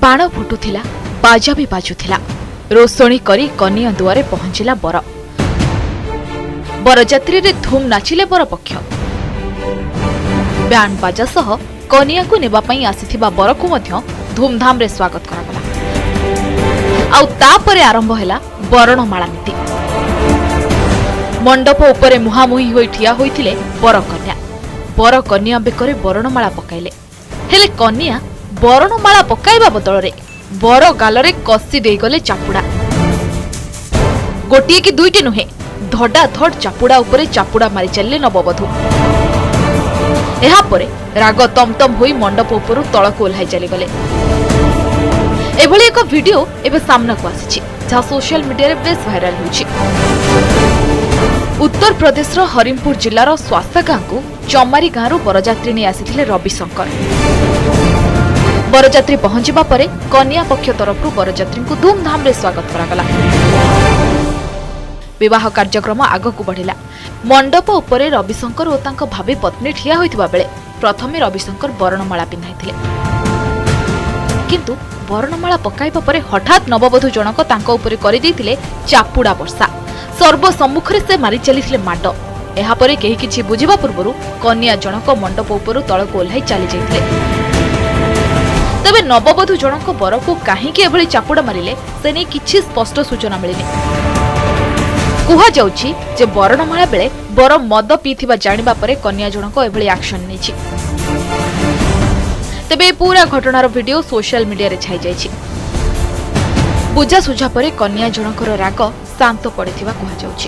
ବାଣ ଫୁଟୁଥିଲା, ବାଜା ବି ବାଜୁଥିଲା। ରୋଷଣୀ କରି କନିଆ ଦୁଆରେ ପହଞ୍ଚିଲା ବର। ବରଯାତ୍ରୀରେ ଧୁମ୍ ନାଚିଲେ ବରପକ୍ଷ। ବ୍ୟାଣ୍ଡ ବାଜା ସହ କନିଆକୁ ନେବା ପାଇଁ ଆସିଥିବା ବରକୁ ମଧ୍ୟ ଧୁମ୍ଧାମ୍ରେ ସ୍ୱାଗତ କରାଗଲା। ଆଉ ତାପରେ ଆରମ୍ଭ ହେଲା ବରଣମାଳା ନୀତି। ମଣ୍ଡପ ଉପରେ ମୁହାଁମୁହିଁ ହୋଇ ଠିଆ ହୋଇଥିଲେ ବର କନ୍ୟା। ବର କନ୍ୟା ବେକରେ ବରଣମାଳା ପକାଇଲେ। ହେଲେ କନ୍ୟା ବରଣମାଳା ପକାଇବା ବଦଳରେ ବର ଗାଲରେ କଷି ଦେଇଗଲେ ଚାପୁଡ଼ା। ଗୋଟିଏ କି ଦୁଇଟି ନୁହେଁ, ଧଡ଼ାଧଡ଼ ଚାପୁଡ଼ା ଉପରେ ଚାପୁଡ଼ା ମାରି ଚାଲିଲେ ନବବଧୂ। ଏହାପରେ ରାଗ ତମତମ ହୋଇ ମଣ୍ଡପ ଉପରୁ ତଳକୁ ଓହ୍ଲାଇ ଚାଲିଗଲେ। ଏଭଳି ଏକ ଭିଡିଓ ଏବେ ସାମ୍ନାକୁ ଆସିଛି, ଯାହା ସୋସିଆଲ ମିଡିଆରେ ବେଶ୍ ଭାଇରାଲ ହେଉଛି। ଉତ୍ତରପ୍ରଦେଶର ହରିମପୁର ଜିଲ୍ଲାର ସ୍ୱାସ୍ତା ଗାଁକୁ ଚମାରୀ ଗାଁରୁ ବରଯାତ୍ରୀ ନେଇ ଆସିଥିଲେ ରବିଶଙ୍କର। ବରଯାତ୍ରୀ ପହଞ୍ଚିବା ପରେ କନ୍ୟା ପକ୍ଷ ତରଫରୁ ବରଯାତ୍ରୀଙ୍କୁ ଧୁମ୍ଧାମ୍ରେ ସ୍ୱାଗତ କରାଗଲା। ବିବାହ କାର୍ଯ୍ୟକ୍ରମ ଆଗକୁ ବଢ଼ିଲା। ମଣ୍ଡପ ଉପରେ ରବିଶଙ୍କର ଓ ତାଙ୍କ ଭାବୀ ପତ୍ନୀ ଠିଆ ହୋଇଥିବା ବେଳେ ପ୍ରଥମେ ରବିଶଙ୍କର ବରଣମାଳା ପିନ୍ଧାଇଥିଲେ। କିନ୍ତୁ ବରଣମାଳା ପକାଇବା ପରେ ହଠାତ୍ ନବବଧୂ ଜଣକ ତାଙ୍କ ଉପରେ କରିଦେଇଥିଲେ ଚାପୁଡ଼ା ବର୍ଷା। ସର୍ବସମ୍ମୁଖରେ ସେ ମାରି ଚାଲିଥିଲେ ମାଡ଼। ଏହାପରେ କେହି କିଛି ବୁଝିବା ପୂର୍ବରୁ କନ୍ୟା ଜଣକ ମଣ୍ଡପ ଉପରୁ ତଳକୁ ଓହ୍ଲାଇ ଚାଲିଯାଇଥିଲେ। ତେବେ ନବବଧୂ ଜଣକ ବରକୁ କାହିଁକି ଏଭଳି ଚାପୁଡ଼ା ମାରିଲେ, ସେ ନେଇ କିଛି ସ୍ପଷ୍ଟ ସୂଚନା ମିଳିନି। କୁହାଯାଉଛି ଯେ ବରଣମାଳା ବେଳେ ବର ମଦ ପିଇଥିବା ଜାଣିବା ପରେ କନ୍ୟା ଜଣକ ଏଭଳି ଆକ୍ସନ ନେଇଛି। ତେବେ ଏ ପୁରା ଘଟଣାର ଭିଡିଓ ସୋସିଆଲ ମିଡିଆରେ ଛାଇଯାଇଛି। ବୁଝାସୁଝା ପରେ କନ୍ୟା ଜଣଙ୍କର ରାଗ ଶାନ୍ତ ପଡ଼ିଥିବା କୁହାଯାଉଛି।